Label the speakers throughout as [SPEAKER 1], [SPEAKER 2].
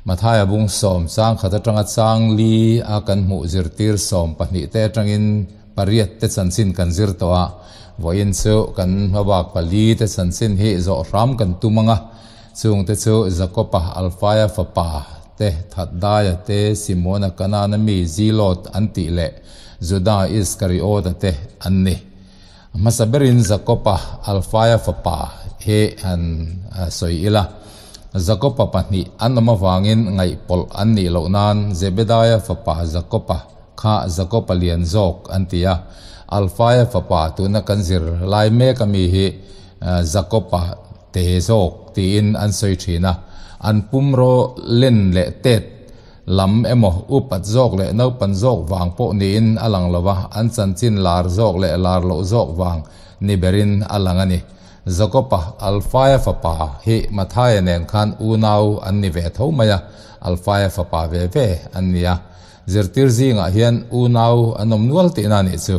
[SPEAKER 1] Mathaia bung sawm chang khat atanga chang li a kan hmuh zirtir sawm pahnih te atangin pariat te chanchin kan zir tawh a, vawiin chu kan hmabak pali te chanchin hi zawh hram kan tum ang a, chung te chu Jakopa, Alfaia fapa te, Thaddaia te, Simona Kanana mi Zilot an tih leh Juda Iskariota te an ni. A hmasa berin Jakopa, Alfaia fapa hi han sawi ila. Jakopa pahnih an awm avangin ngaihpawlh an nih loh nan Zebedaia fapa Jakopa kha Jakopa lian zawk an ti a. Alfaia fapa tuna kan zir lai mek ami hi Jakopa te zawk tiin an sawi thin a. An pumraw len leh tet Lam emaw, upat zawk leh naupan zawk vang pawh niin a lang lo va, an chanchin lar zawk leh lar loh zawk vang ni berin a lang a ni. Jakopa, Alfaia fapa, hi Mathaia nen khan unau an ni ve tho mai a, Alfaia fapa ve ve an ni a. Zirtir zingah hian unau an awm nual tihna a nih chu.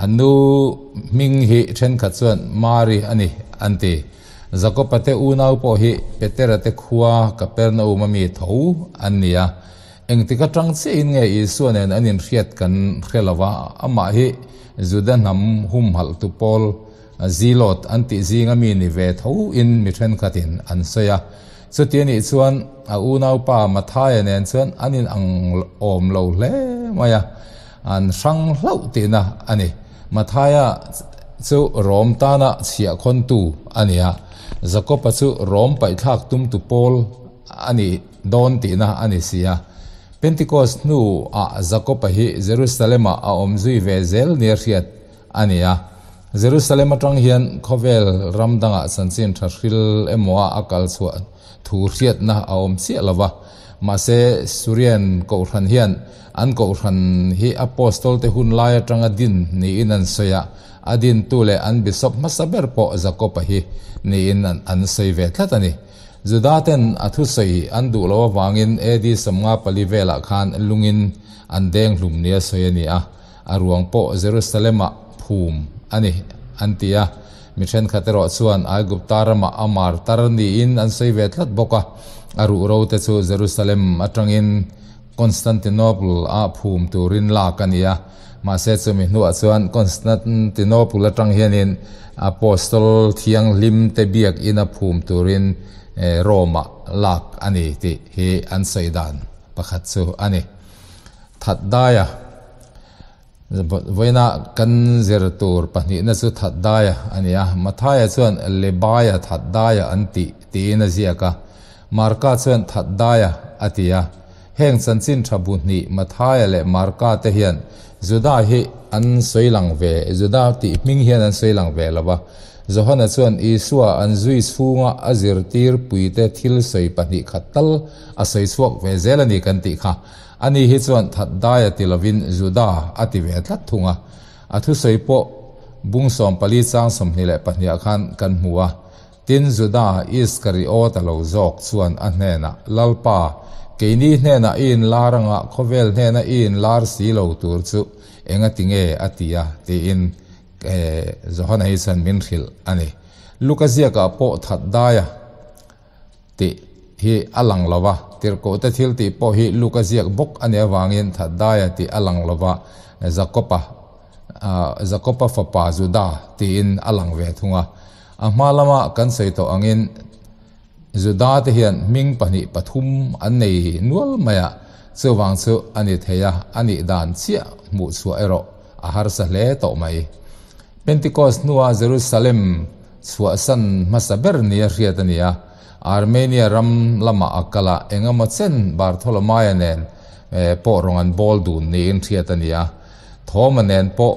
[SPEAKER 1] A nu hming hi thenkhat chuan Mari a ni an ti. Jakopa te unau pawh hi Petera te khua Kapernaum a mi tho an ni a. Engtik atang chiahin nge Isua nen an inhriat kan hre lo va, amah hi Juda hnam humhalh tu pawl Zilot an tih zinga mi ni ve tho in mi thenkhatin an sawi a. Chuti anih chuan a unaupa Mathaia nen chuan an in ang awm lo hle mai a, an hrang hlauh tihna a ni. Mathaia chu Rom tana chhiahkhawntu a ni a, Jakoba chu Rom paihthlak tumtu pawl a ni dawn tihna a ni si a. Pentecost hnuah Jakoba hi Jerusalem-ah a awm zui ve zel nia hriat a ni a. Jerusalem atang hian khawvel ram dangah chanchin tha hril emaw a kal chhuah thu hriatna a awm chiah lo va. Mahse, Surian Kohhran hian an Kohhran hi Apostol te hun lai atanga din niin an sawi a, a dintu leh an bishop hmasa ber pawh Jakob-a hi niin an sawi ve tlat a ni. Juda ten a thusawi an duh loh avangin AD 54 velah khan lungin an deng hlum nia sawi a ni a. A ruang pawh Jerusalem-ah phum a ni, an ti a. Mi thenkhat erawh chuan Aigupta ramah a mar tar niin an sawi ve tlat bawk a. A ruhro te chu Jerusalem atangin Constantinople-ah phum turin lak a ni a. Mahse chumi hnuah chuan Constantinople atang hianin Apostol thianghlim te biak ina phum turin Rome-ah lak a ni tih hi an sawi dan pakhat chu a ni. Thatdaia Vawiina kan zir tur pahnihna chu Thatdaia a ni a, Mathaia chuan Lebaia Thatdaia an tih tiin a ziak a, Marka chuan Thatdaia a ti a. Heng chanchin tha bu hnih Mathaia leh Marka te hian Juda hi an sawi lang ve, Juda tih hming hian an sawi lang ve lo va. Johana chuan Isua an zui chhunga a zirtir puite thil sawi pahnih khat tal a sawi chhuak ve zel a ni kan tih kha. Ani hi chuan Thatdai a ti lovin Juda a ti ve tlat thung a. A thusawi pawh bung 14 chang 22 ah khan kan hmu a. Tin, Juda Iskariot a lo zawk chuan a hnenah, Lalpa, keini hnenah i inlar anga khawvel hnena i inlar si lo tur chu engati nge a ti a? tiin Johana hi chuan min hrilh a ni. Luka ziakah pawh Thatdaia tih hi a lang lo va, tirhkohte thil tih pawh hi Luka ziak bawk a nih avangin Thaddaia tih a lang lo va, Jakopa, Jakopa fapa Juda tiin a lang ve thung a. A hma lama kan sawi tawh angin Juda te hian hming pahnih pathum an nei nual mai a, chuvang chu a ni thei a, a nih dan chiah hmuh chhuah erawh a harsa hle tawh mai. Pentecost hnua Jerusalem Chhuahsan hmasa ber nia hriat a ni a, Armenia ram lamah a kal a, engemaw chen Bartholomaia nen pawh rawn an bawl dun niin hriat a ni a. Thoma nen pawh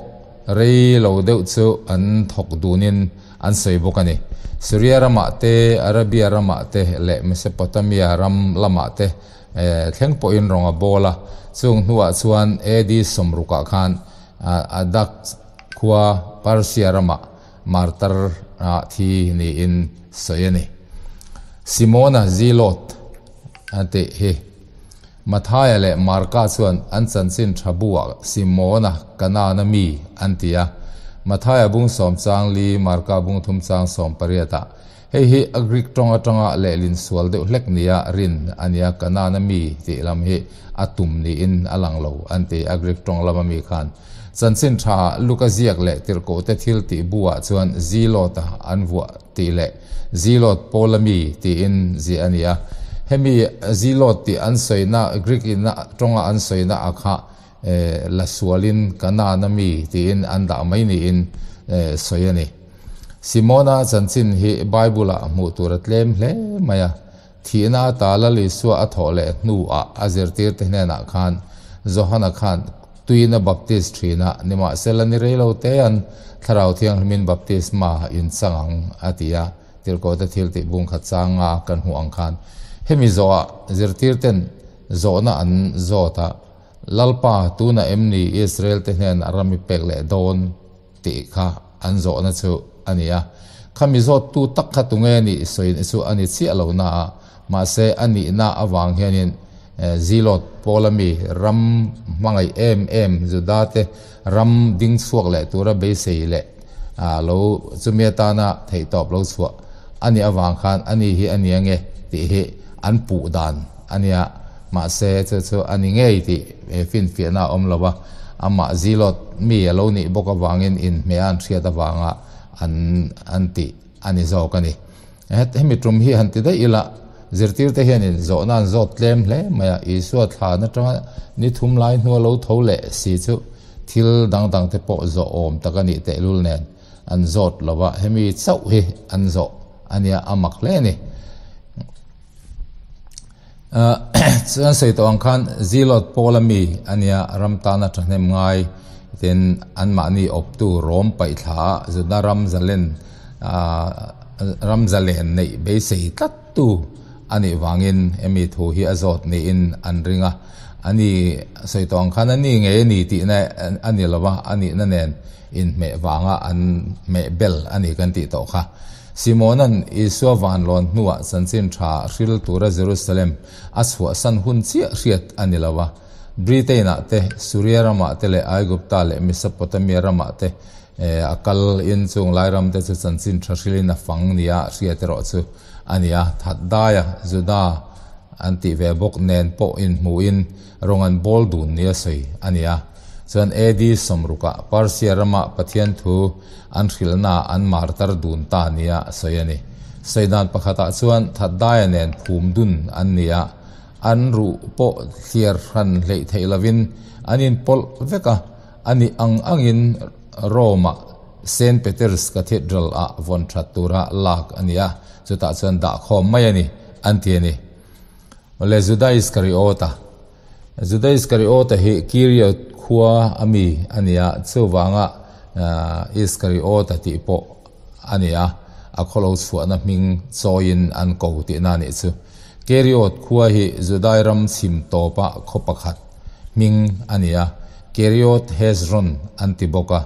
[SPEAKER 1] rei lo deuh chu an thawk dunin an sawi bawk a ni. Syria ramah te, Arabia ramah te leh Mesopotamia ram lamah te thleng pawhin rawn a bawl a, chung hnuah chuan AD 60 ah khan Adak khua Persia ramah Martar ah thi niin sawi a ni. Simona Zilot a tih hi Mathaia leh Marka chuan an chanchin tha buah Simona Kanaan-a mi an ti a. Mathaia bung sawm chang li, Marka bung thum chang 18 ah. Hei hi a Greek tawng atanga lehlin sual deuh hlek nia rin a nia, Kanaan a mi tih lam hi a tum niin a lang lo an ti a Greek tawng lama mi khan. Chanchin tha Luka ziak leh tirhkohte thil tih buah chuan Zilot-a an vuah tih leh Zilot Paula mi tiin ziah a ni a. Hemi Zilot tih an sawina Greek in tawnga an sawina a kha la sualin Kanaan a mi tiin an dah mai niin sawi a ni. Simona chanchin hi Bible-ah hmuh tur a tlem hle mai a. Thihna ata Lal Isua a thawh leh hnuah a zirtirte hnenah khan Johana khan tuin a baptis thin a, nimahsela ni rei lo tean Thlarau Thianghlimin baptisma in chang ang a ti a, Tirhkohte thil tih bung khat changa kan hmuh ang khan hemi zawhah zirtirten zawhna an zawt a, Lalpa, tunah em ni Israelte hnenah ram i pek leh dawn? Tih kha an zawhna chu a ni a. Khami zawttu tak kha tunge nih sawi chu a ni chiah lo na a, mahse a nihna avang hianin Zilot Paula mi ram hmangaih em em Judate ram ding chhuak leh tura beisei leh lo chumi atana theihtawp lo chhuah a nih avang khan a ni hi a ni ange tih hi an puh dan a nia. Mahse chu chu a ni ngei tih finfiahna a awm lo a, amah Zilot mi a lo nih bawk avangin inhmeh a an hriat avanga an an tih a ni zawk a ni. Hemi tum hi han ti daih ila, zirtirte hianin zawhna an zawt tlem hle mai a, Isua thlan atanga ni thum lai hnua lo tho leh si chu thil dang dangte pawh zawh awm tak a nih tehlul nen an zawt lo a, hemi chauh hi an zawh a nia, a mak hle a ni. Chuan sawi tawh ang khan Zilot Paula mi a nia ram tana thahnem ngai ten anmahni awptu rawm paih thla a Juda ram zalen ram zalen neih beisei tlat tu a nih vangin hemi thu hi a zawt niin an ring a. A ni sawi tawh ang khan a ni ngei a ni tihna a ni lo va, a nihna nen inhmeh vanga an hmeh bel a ni kan tih tawh kha. Simona'n Isua vanlawn hnuah chanchin tha hril tura Jerusalem a chhuahsan hun chiah hriat a ni lo a. Britain-ah te, Suria ramah te leh Aigupta leh Mesopotamia ramah te a kal in chung lai ram te chu chanchin tha hrilin a fang nia hriat erawh chu a ni a. Thatdaia, Juda an tih ve bawk nen pawh inhmuhin rawng an bawl dun nia sawi a ni a. Chuan AD sawmrukah Persia rama Pathian thu an hrilhnaah an martar dun ta nia sawi a ni. Sawi dan pakhatah chuan Thatdaia nen phum dun an ni a, an ruh pawh thliar hran hleih theih lovin an inpawlh vek a, a nih ang angin Rome-ah Saint Peter's Cathedral-ah vawn that tura lak a ni a, chutah chuan dahkhawm mai a ni, an ti a ni. Awle Juda Iskariota. Juda Iskariota hi Kiriot khua a mi a ni a, chuvanga Iskariota tih pawh a ni a, a khawlo chhuahna hming chawiin an ko tihna a nih chu. Keriot khua hi Judai ram chhim tawpa khaw pakhat hming a ni a, Keriot Hezron an ti bawk a.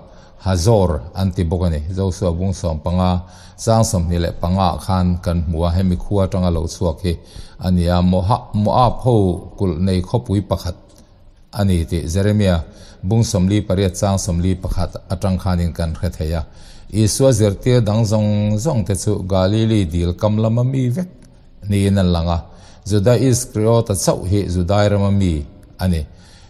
[SPEAKER 1] Hazor an ti bawk a ni. Josua bung 15, chang 25 ah khan kan hmu a, hemi khua atanga lo chhuak hi a ni a, Moab ho kulh nei khawpui pakhat a ni tih Jeremia bung 48 chang 41 atang khanin kan hre thei a. Isua zirtir dang zawng zawng te chu Galili dil kam lama mi vek niin an lang a, Juda Iskriota chauh hi Judai rama mi a ni.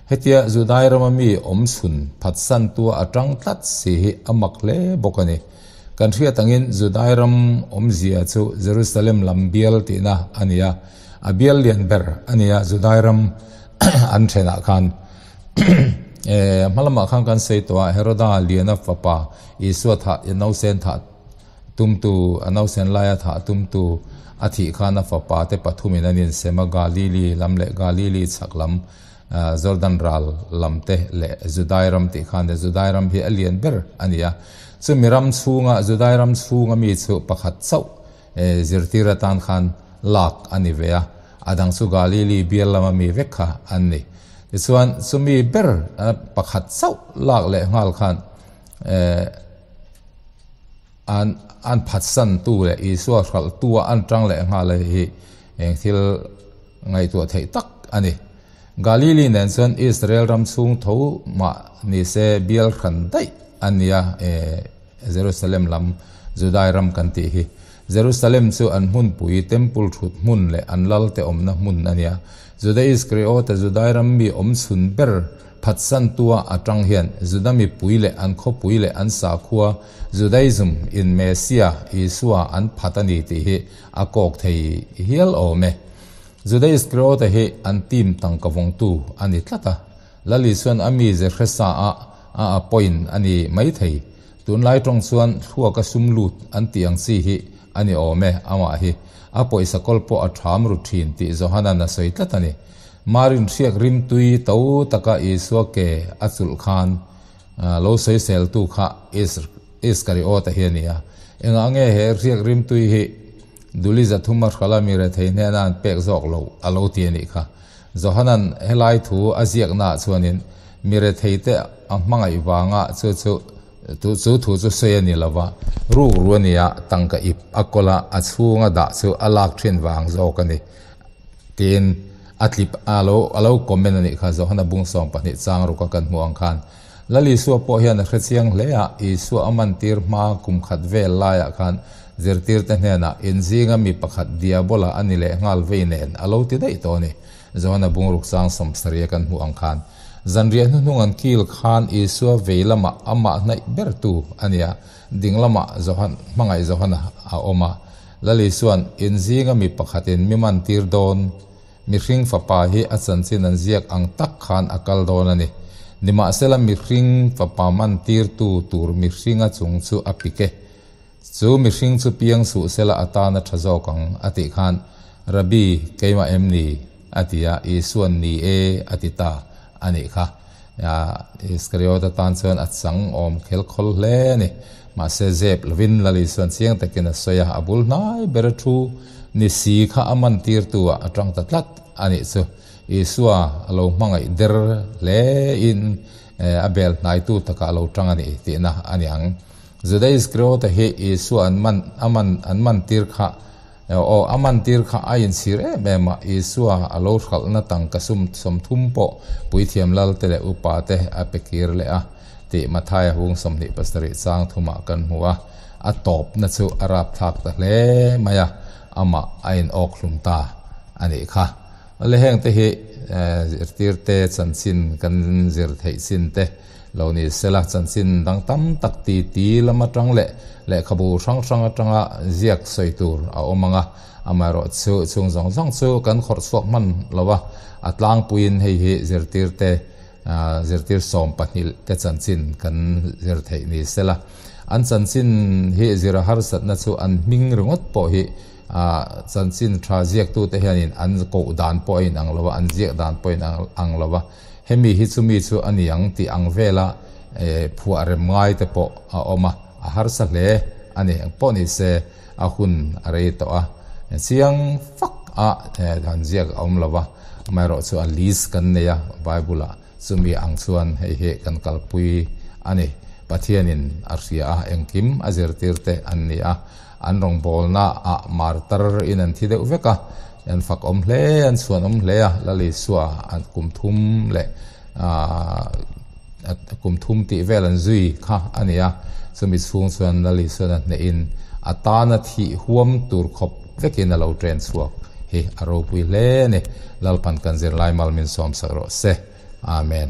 [SPEAKER 1] Hetia Judai rama mi awm chhun phatsantua a tang tlat si hi a mak hle bawk a ni. Kan hriat angin Judai ram awmzia chu Jerusalem lam bial tihna a ni a, a bial lian ber a ni a Judai ram an thenah khan. Hma lamah khan kan sawi tawh a, Heroda liana fapa Isua thah nausen thah Tumtu, a nausen laia thah tumtu a thih khan a fapa te pathumin an insem a, Galili lam leh Galili chhak lam, Jordan ral lam te leh Judai ram tih khan Judai ram hi a lian ber a ni a. Chumi ram chhunga, Judai ram chhunga mi chu pakhat chauh zirtir atan khan lak a ni ve a, a dang chu Galili bial lama mi vek kha an ni. Tichuan, chumi ber pakhat chauh lak leh nghal khan An an phatsantu leh Isua hralhtua an tang leh nghal hi eng thil ngaihtuah theih tak a ni. Galili nen chuan Israel ram chhung tho mah ni se bial hran daih a nia Jerusalem lam Judai ram kan tih hi. Jerusalem chu an hmunpui, temple thut hmun leh an lalte awmna hmun a nia. Juda Iskariota Judai ram mi awm chhun ber phatsantua atang hian Juda mipui leh an khawpui leh an sakhua Judaism in Messiah Isua an phat a ni tih hi a kawk thei hial awm e. Juda Iskariota hi an team tangka vawngtu a ni tlat a. Lal Isuan a mi ze hresa a a appoint a ni maithei. Tunlai tawng chuan thluaka sum lut an tih ang chi hi a ni awm e, amah hi a pawisa kawl pawh a ṭham ru ṭhin tih Johanan a sawi tlat a ni. Marin hriak rimtui to taka Isua ke a chulh khan lo sawiseltu kha Iskariota hi a ni a. Engah nge he hriak rimtui hi Duli zathuma hrala mi rethei hnena an pek zawk lo a lo ti a nih kha. Johanan helai thu a ziaknaah chuanin mi retheite a hmangaih vanga chu chu chu thu chu sawi a ni lova, rukru a nia, tangka ip a kawl a, a chhunga dah chu a lak thin vang zawk a ni tiin a tlip a lo a lo comment a nih kha Johana bung 12 chang ruka kan hmuh ang khan. Lal Isua pawh hian a hrechiang hle a, Isua a mantir hma kum khat vel laiah khan zirtirte hnenah inzinga mi pakhat Diabola a ni leh nghal vei nen a lo ti daih tawh a ni. Johana bungruk chang 70 kan hmuh ang khan zanriah hnuhnung an kil khan Isua vei lamah amah hnaih bertu a ni a, ding lamah Johan hmangaih Johana a awm a. Lal Isua'n inzinga mi pakhatin mi mantir dawn Mihring fapa hi a chanchin an ziak ang tak khan a kal dawn a ni. Nimahsela mihring fapa mantirtu tur mihringa chung chu a pik e. Chu mihring chu piang suh sela a tan a tha zawk ang, a tih khan, Rabbi, keimah em ni? a ti a, Isua'n ni e, a ti ta a nih kha. Iskariota tan chuan a chang awm khel khawl hle a ni. Mahse zep lovin Lal Isua'n chiang takin a sawi a, a bul hnai ber a thu ni si kha a mantirtu ah a tang ta tlat a nih chu. Isua a lo hmangaih der hle in a bel hnaitu takah a lo tang a ni tihna a ni ang. Juda Iskariota hi Isua an man a man an mantir kha Aw, a mantir kha a inchhir em em a, Isua a lo hralhna tangka sum 30 pawh puithiam lalte leh upate a pe kir leh a, tih Mathaia hung 27 chang thumah kan hmu a, a tawpna chu a rapthlak ta hle mai a, amah a inawk hlum ta a nih kha. Le hengte hi zirtirte chanchin kan zir theih chin te lo ni sela, chanchin dang tam tak ti ti lam atang leh lehkhabu hrang hrang atanga ziak sawi tur a awm ang a, amaherawh chu chung zawng zawng chu kan khawrh chhuak hman lo a, a tlangpuiin hei hi zirtirte zirtir 12 te chanchin kan zir theih ni sela. An chanchin hi zir a harsatna chu an hming ringawt pawh hi A chanchin tha ziaktute hianin an koh dan pawh a inang lo a, an ziak dan pawh a inang ang lo a, hemi hi chu mi chu a ni ang tih ang vela phuah rem ngai te pawh a awm a, a harsa hle a ni. Eng pawh ni se a hun a rei tawh a, chiang fak a han ziak a awm lo a, amaherawhchu a list kan nei a Bible ah. Chumi ang chuan hei hi kan kalpui a ni. Pathianin a hria a, engkim a zirtirte an ni a. An rawngbawlna ah martar in an thi deuh vek a, an fak awm hle, an chhuan awm hle a, Lal Isua an kum thum leh kum thum tih vel an zui kha a ni a. Chumi chhung chuan Lal Isuan a hnehin a tana thih huam tur khawp vekin a lo chen chhuak hi a ropui hle a ni. Lalpan kan zirlai mal min sawmsak rawh se. Amen.